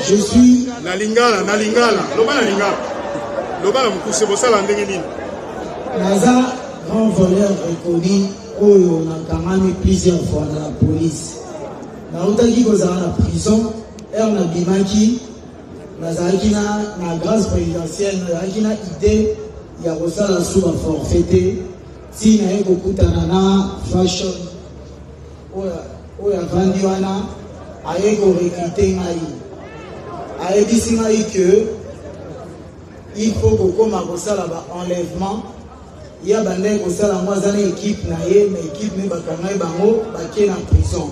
Je suis Na lingala, na lingala, loba na lingala, loba na mokuse, bosala ndenge nini? Naza grand voleur reconnu oyo nakangami plusieurs fois na la police. Nautaki kozala na prison, heure nabimaki nazalaki na grâce présidentielle, nazalaki na idée ya kosala su ba forfait te, ti naye kokutana na Fashion oyo avandi wana, aye korecruter ngai, ayebisi ngai que il faut kokóma kosala ba enlèvement. Ye abandaki kosala yango, aza na équipe na ye, mais équipe ne bakangai bango, bake na prison.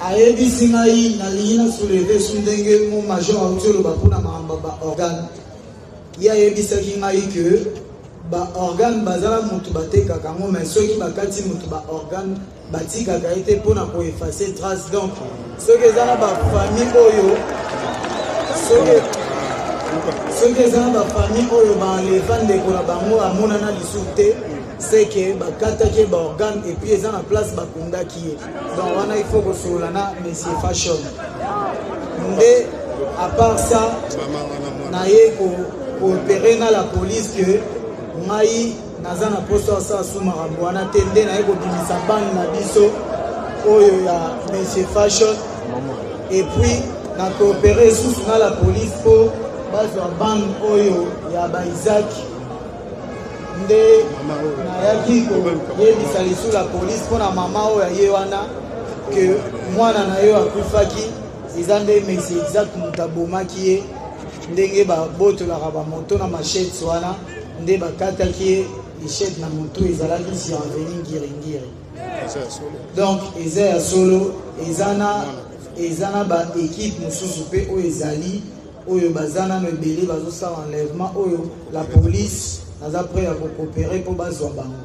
Ayebisi ngai, nalingi na soulever su ndenge mo major auti oloba mpona makambo ya baorgane. Ye ayebisaki ngai que baorgane bazala motu batekaka yango, mais soki bakati motu baorgane, batikaka ye te mpona koeffacer trace. Donc soki eza na bafamille oyo, soki eza na bafamille oyo baenlever ndeko na bango, amonana lisusu te, seke bakataki ye baorgane et puis eza na place bakundaki ye. Donc wana il faut kosolola na monsieur Fashion. Nde à part ça, naye coopérer na la police que ngai naza na poso asala su makambo wana te. Nde naye kobimisa bande na biso oyo ya monsieur Fashion et puis na coopérer lisusu na la police mpo bazwa bande oyo ya baisaac. Nde nayaki koyebisa lisusu la police mpona mama oyo aye wana que mwana na ye akufaki, eza nde monsieur Isaac moto abomaki ye. Ndenge babotolaka bamoto na machete wana, nde bakataki ye machette na moto, ezalaki sur avenue Ngiringiri. Donc eza ya solo, eza na baéquipe mosusu mpe oyo ezali oyo baza nano ebele, bazosala enlèvement oyo. La police, naza prêt ya kocoopérer mpo bazwa bango.